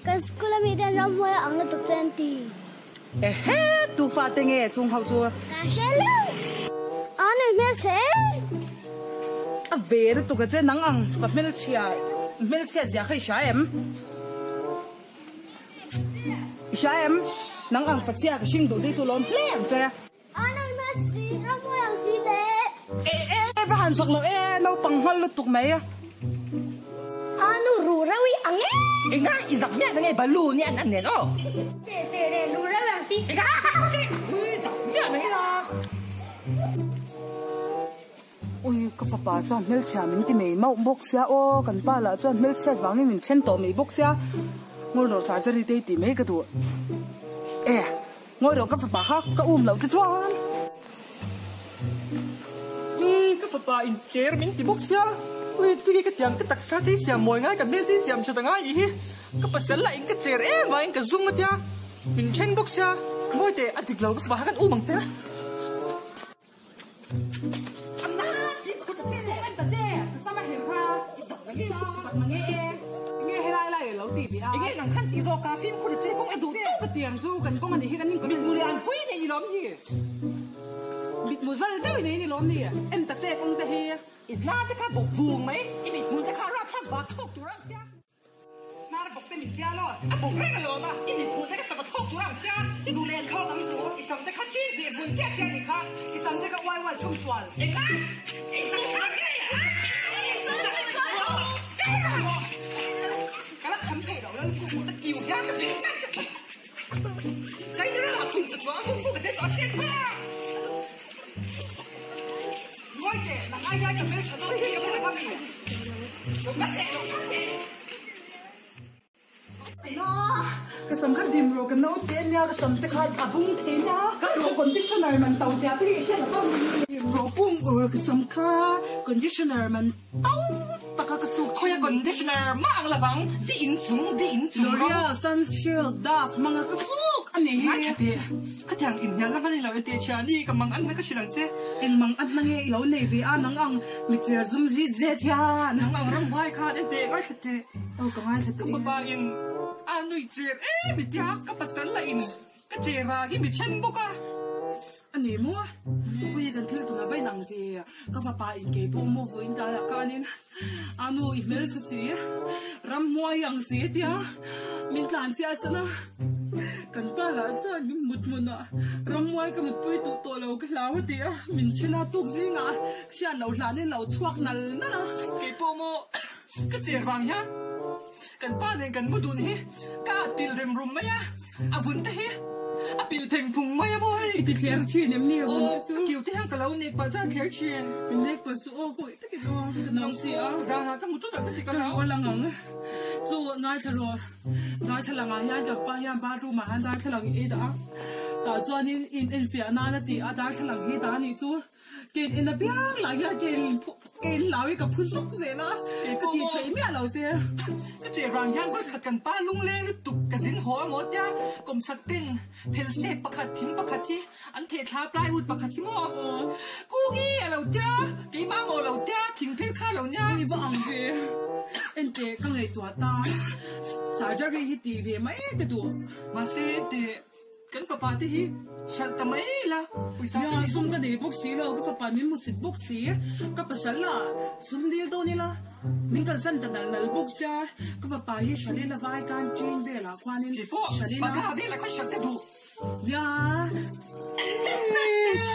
Kan school ami ten ramhuai a ang lutuk che an ti. Ehe, tu fate nge chung ho chu? Ka hre lo. A nui hmelchhe em? A ve lutuk a che nang ang ka hmelchhia hmelchhiat zia kha i hria em? I hria em? Nang ang fachhia ka hring duh che chu lawm hle ang che. A nui hmelchhe si, ramhuai ang si ve. E e va han sak lo e, naupang hmal lutuk mai. A nu ru reuh i ang e. Enga i zak miah na nge balu ni an an nen aw. Che che re ru reuh ang si. Enga i zak miah na nge la. Ui ka fapa chuan hmelchhia min ti mai mauh bawk sia aw kan pa lah chuan hmelchhiat vangin min then tawh mai bawk sia ngawrh surgery te tih mai ka duh e. Ngawi rawh ka fapa kha ka um loh te chuan. Ui ka fapa in cher min ti bawk sia. Ui tui ka tiang ka taksa te hi siam mawi ngai ka hmel te hi siam hret angai tih hi ka pasal lah in ka cher em vangin ka zum atia min then bawk sia. Ngawi teh a dik lo ka fapa kha kan um ang te. Hnar bawk te min tia law, a bawk reng alawm a, i mit hmuh te ka sava thlawk tur ang sia, i duh leh thlawk ang chu, i sam te kha chin hnih vun chiah chiah ni kha, i sam te kha uai uai chhum sual. Enga? I sam kha Ka la kham thei lo lal ku ta kiu hian ka zin ngat ka China ramah kum sakua a kung fu ka zir tawh a hriat hma. Ngawi teh, nang ai hian ka hmeltha zawk hi ka hre lo mi. Ka seh lo ka seh. Ka sam kha dim rawh ka naute ania ka sam te kha a bung thei nia ka conditioner man to zia te hi i hriat lo dim rawh pung ur ka sam kha conditioner man to taka ka suk Khawi a conditioner mah ang lovang di in chung di in chung rawh. L'Oreal Sunsilk Dove hmanga ka suk a ni hi. Ngaithla teh khatiang inhnial na hman i lo e teh thiani ka mang an na ka hrilh ang che. Eng mang an na nge i lo nei ve a nang ang micher zum zit zet hian. Nang ang ramhuai khan e teh ngaithla teh. Aw ka ngaithla teh. Ka fapa in a nui cher em i tia ka pasal lah in ka cher a hi mi then bawk a. A ni maw? Ui kan thil tuna vain ang ve ka fapa in kei pawh maw vawiin tlaiah khanin a nu i hmelchhe si ramhuai ang si tia min tlan chiah san a kan pa lah chuan min mut hmunah ramhuai ka mutpui duh tawh lo ka hlau a ti a min then a tuk zingah hriat loh hlanin lo chhuak nal nal a. Kei pawh maw Ka cher vang hian kan pa nen kan mu dun hi ka at pil rem rum mai a, a vun te hi a pil pheng phung mai a maw hei. I ti thler thin em ni a vun te chu? Aw, ka kiu te hian ka lo nek palh chuan thler thin. Min nek palh suh aw, kawih takin aw, ka nau si a. Zanah ka hmu tut ah ka ti ka hlau. Ka lang ang. Chu ngaithla rawh, darthlalang ah hian kan pa hian bathroom ah hian darthlalang i ei dah a, tah chuanin in enfiah nan a ti a, darthlalang hi ta anih chu. Kein en apiang lah hian kein kein hlau hi ka phu zuk zel a, ka ti theih miah lo che. Ka che vang hian vawi khat kan pa lungleng lutuk ka zin haw a maw tia kawmchhak ten phel sep pakhat thing pakhat hi an theh thla plywood pakhat hi maw Kuki a lo tia keimah maw lo tia thing phel kha lo nia. Ui va ang ve enteh ka ngaihtuah ta surgery hi ti ve mai ka duh. Mahse enteh. Kan fapa te hi hralh ta mai la, pawisa ka nei sum ka nei bawk si lo, ka fapa min hmusit bawk si, ka pasal lah sum dil dawn ila min kalsan ta nal nal bawk sia, ka fapa hi hralh ila vai kan chin velah khuanin hralh ila. Keipawh banga velah khan hralh ka duh. Nia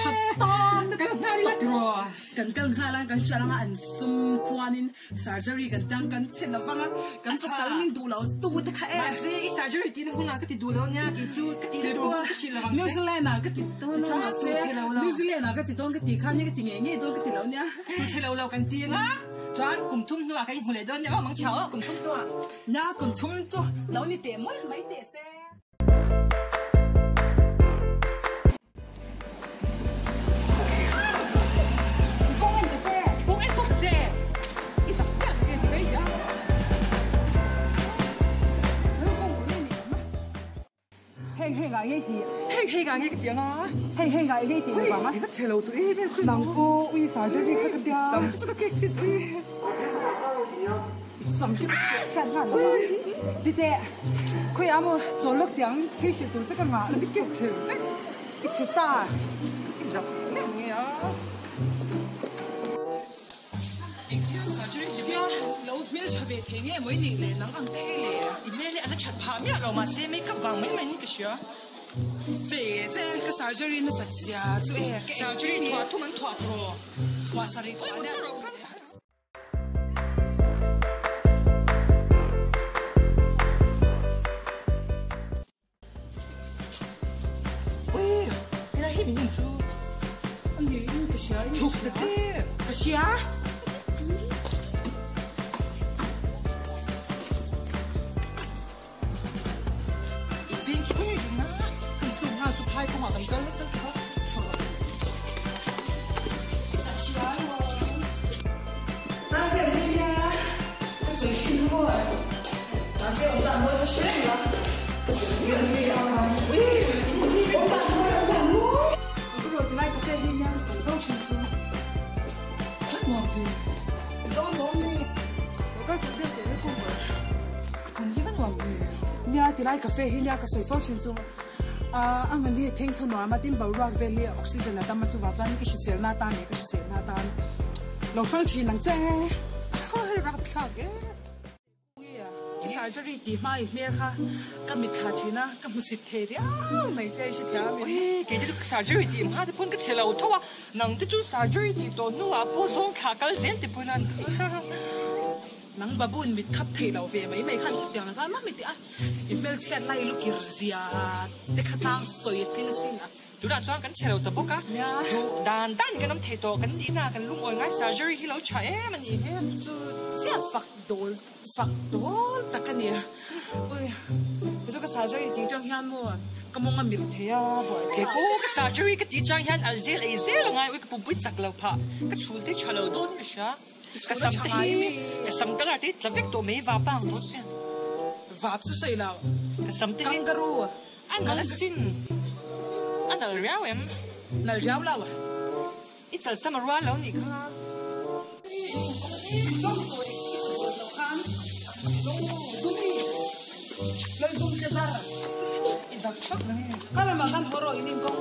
tha tan Kan nghal ila tiraw. Kan kal nghal a, kan hralh anga an sum chuanin Surgery kan tang kan chhe lo vang a, kan pasal min duh lo tu te kha e. Mahse i surgery tihna hunah ka ti duh lo nia, kei chu ka ti duh ka hrilh lo ang che. New Zealand ah ka ti dawn a mahse New Zealand ah ka ti dawn ka ti kha nia ka ti ngei ngei dawn ka ti lo nia. Tu chhe lo lo kan ti ang a, chuan kum thum hnuah kan inhmu leh dawn nia aw mang chhia aw kum thum hnuah. Nia kum thum chu lo ni teh mawlh mai teh se. Heng heng ah ngei ti. Heng heng ah ngei ka ti anga. Heng heng ah ngei ti ni bang a. I va chhe lo tu em em Nang pawh ui surgery kha ka tia. Tam chu chu ka kek chhin ui. sam te ka chhiat nghal lo a. Titeh, khawiah maw chawl lawk tiang thil hrilh tur che ka ngah la bik thil vek i chhe sa. I zak em nge a? Engthil surgery ti tia lo hmeltha ve thei nge maw i nih le nang ang te hei le. I hmel hi a la that phah miah lo mahse makeup vang mai mai ni ka hria. Ve che ka surgery nasa zia chu e ka engkim Surgery thuah thum an thuah tawh. Thuah sarih thuah nia. Ui, helai hi min en chu. A ni in ka hria in Chhuk ta che. Ka hria. Veng chu ngei ding a, kan tlum nghal chu phai kawngah kan kal nasa kha. Ka hria alawm. Tlai vel hi nia ka sawi thin kha maw. Mahse awm dan mawi ka hre reng la. Ka sawi miah lo che a khan. Ui, awm dan mawi, awm dan mawi. Ka rawh ti lai cafe hi nia ka sawi fo thin chu. Ka nuam ve. Dawn lawm ni. Lo kal chak deuh teh reng kawng ber. Hmun hi va nuam ve. Nia ti lai cafe hi nia ka sawi fo thin chu. A hmun hi theng thu nuam a tin boruak vel hi oxygen a tam a chuvang chuan i hriselna atan leh ka hriselna atan lo hmang thin ang che. Hei rapthlak e. I surgery tih hma i hmel kha ka mitthla thin a, ka hmusit thei riau mai che i hrethiam em? Ui, kei te chu surgery tih hma te pawn ka chhe lo tho a, nang te chu surgery tih tawh hnuah pawh zawng thla kal zel te pawn an Nang babu in mit khap thei lo ve mai mai khan chutiang a zan mah mai tih a, i hmelchhiat lai lukir zia te kha tlang sawi a tling asin a. Tunah chuan kan chhe lo ta bawk a, duh dan dan in kan awm thei tawh, kan nihna kan lungawi ngai surgery hi lo tha em a nih hi. Chu chiah fak dawl fak dawl tak a ni. Ui, hetu ka surgery tih chang hian maw ka mawng a mil thei a buai Kei pawh ka surgery ka tih chang hian algel ei zel a ngai, ui ka pumpui chak lo phah, ka chhun te tha lo dawn ka hria. Ka sam te hi ka sam colour te hi tla vek tawh mai vap a ang tawh sia. Vap chu sawi lo. Ka sam te hi Kangaroo. A nal asin. A nal riau em? Nal riau lo. I chal sam a rual lo nih kha. I dak thak na nge. Kha lamah khan haw rawh in inkawng.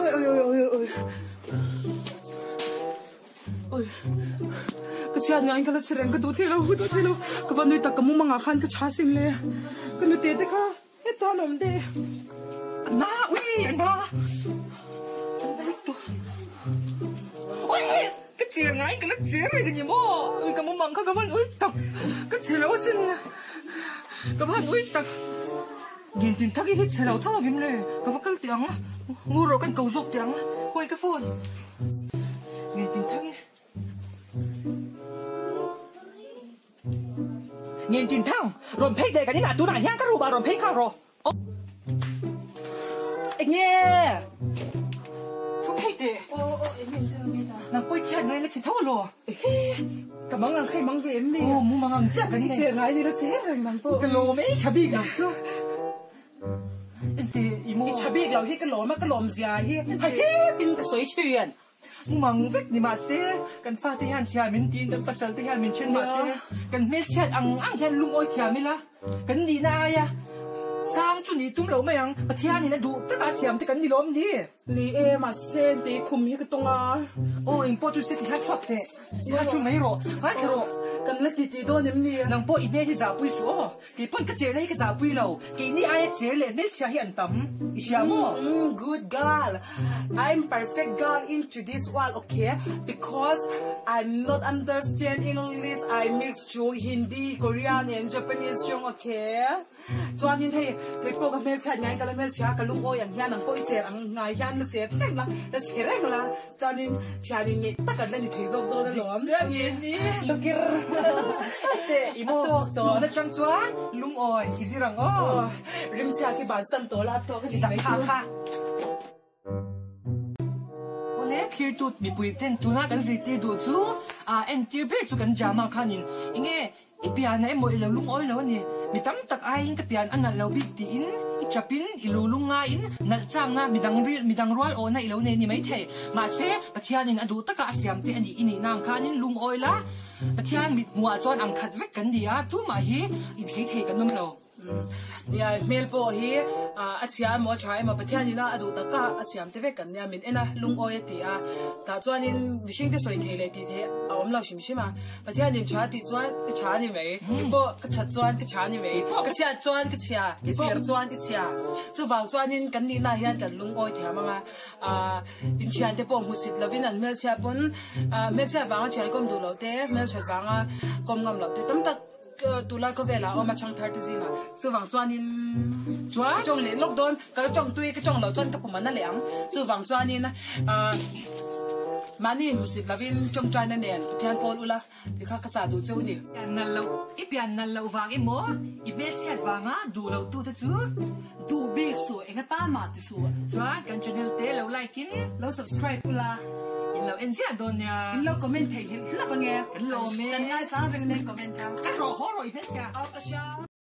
Oi oi oi oi oi. Oi. Ka chhiat ngaiin ka la chhe reng ka duh thei lo, ka duh thei lo. Ka va nui tak ka mumangah khan ka tha sin le. Ka nute te kha heta an awm deh. Na ui na. Ui ka cher ngaiin ka la cher reng a ni maw. Ui ka mumang kha ka van ui tak. Ka chhe lo asin. Ka van ui tak. Gintin thak i hi chhe lo tho avim le, ka va kal teh ang, ngur rawh kan ko zawk teh ang, hawi ka phone. Gintin thak i. Gintin thang, rawn phei teh kan inah tunah hian ka room ah rawn phei nghal rawh. Enge? Thu phei teh. Aw aw enge eng eng enge ta. Nang pawh i chhiat ngai la chhe tho alaw. Ehe, ka mang ang kha i mang ve em ni? Aw, mu mang ang chiah kan nei. I che ngai ni la che reng nang pawh. Ka lawm e, i tha bik lo chu. Ente, i maw? I tha bik lo hi ka lawm a, ka lawm zia hi ha hep in ka sawi thin. Mu mang vek ni mahse, kan fate hian chhia min tiin kan pasal te hian min then mahse, kan hmelchhiat ang ang hian lungawi thiam ila. Kan nihna aia sang chu ni tum lo mai ang, Pathianin a duh taka siam te kan ni lawm ni. Ni e, mahse tei khum hi ka tawng a. Aw, engpawh chu se ti kha chhuak teh, ti kha thu mai rawh, ngaithla rawh. Kan la ti tih dawn em ni? Nang pawh i hmel hi zahpui suh aw, kei pawn ka cherna hi ka zahpui lo, keini aia cher leh hmelchhia hi an tam, i hria maw? Umm, good girl, I'm perfect girl into this world okay, because I'm not understand English, I mix Chung Hindi, Korean and Japanese chung a khe. Chuanin hei kei pawh ka hmelchhiat ngai ka la hmelchhia a, ka lungawi ang hian ang pawh i cher ang ngai hian la cher reng la, la che reng la, chuanin thianin ngeih tak an la ni thei zawk dawn alawm. Lukir. Teh i maw tun atang chuan lungawi i zir ang aw. Rimchhia khi bansan tawh la a tawk a ni mai chu. Awle, thlirtu mipui ten tuna kan zirtir duh chu a entir ber chu kan drama khanin enge i pian a emaw i lo lungawi lo a ni, mi tam tak aiin ka pian a nalh lo bik tiin I chapin i lu lungngaiin nalh changna midang ril midang rual awhna i lo nei ni maithei. Mahse, Pathianin a duh taka a siam che a nih i nih nang khanin lungawi la, Pathian mit hmuhah chuan ang khat vek kan ni a, tumah hi inthlei thei kan awm lo. Nia, hmel pawh hi a chhia emaw a tha emaw Pathian ina a duh taka a siam te vek kan nia, min en a, lungawi a ti a, tah chuanin mihring te sawi thei leh tih thei a awm lo hrim hrim a, Pathianin tha tih chuan ka tha a ni mai, i pawh ka that chuan ka tha a ni mai, ka chhiat chuan ka chhia, i chir chuan i chhia. Chuvang chuanin kan nihna hian kan lungawi thiam ang a, inthiante pawh hmusit lovin an hmelchhia pawn hmelchhia vanga thian kawm duh loh te, hmelthat vanga kawm ngam loh te tam tak Tunlai khawvelah a awm a chhang thar te zingah chuvang chuanin ka tawng leh lawk dawn, ka la tawng tui ka tawng loh chuan ka pum a na leh ang. Chuvang chuanin mahni inhmusit lovin tawngtaina nen Pathian pawl ula ti kha ka chah duh cheu ni. Pian nalh loh, i pian nalh loh vang emaw, i hmelchhiat vanga duh loh tute chu duh bik suh, eng atan mah ti suh. Chuan kan channel te lo like in. Lo subscribe ula. In lo en ziah dawn nia. In lo comment thei hilh hlap ange. Kan lawm e. Kan ngaithla reng nen comment kha. Ka rawh haw rawh i hmelchhia. Aw ka hria.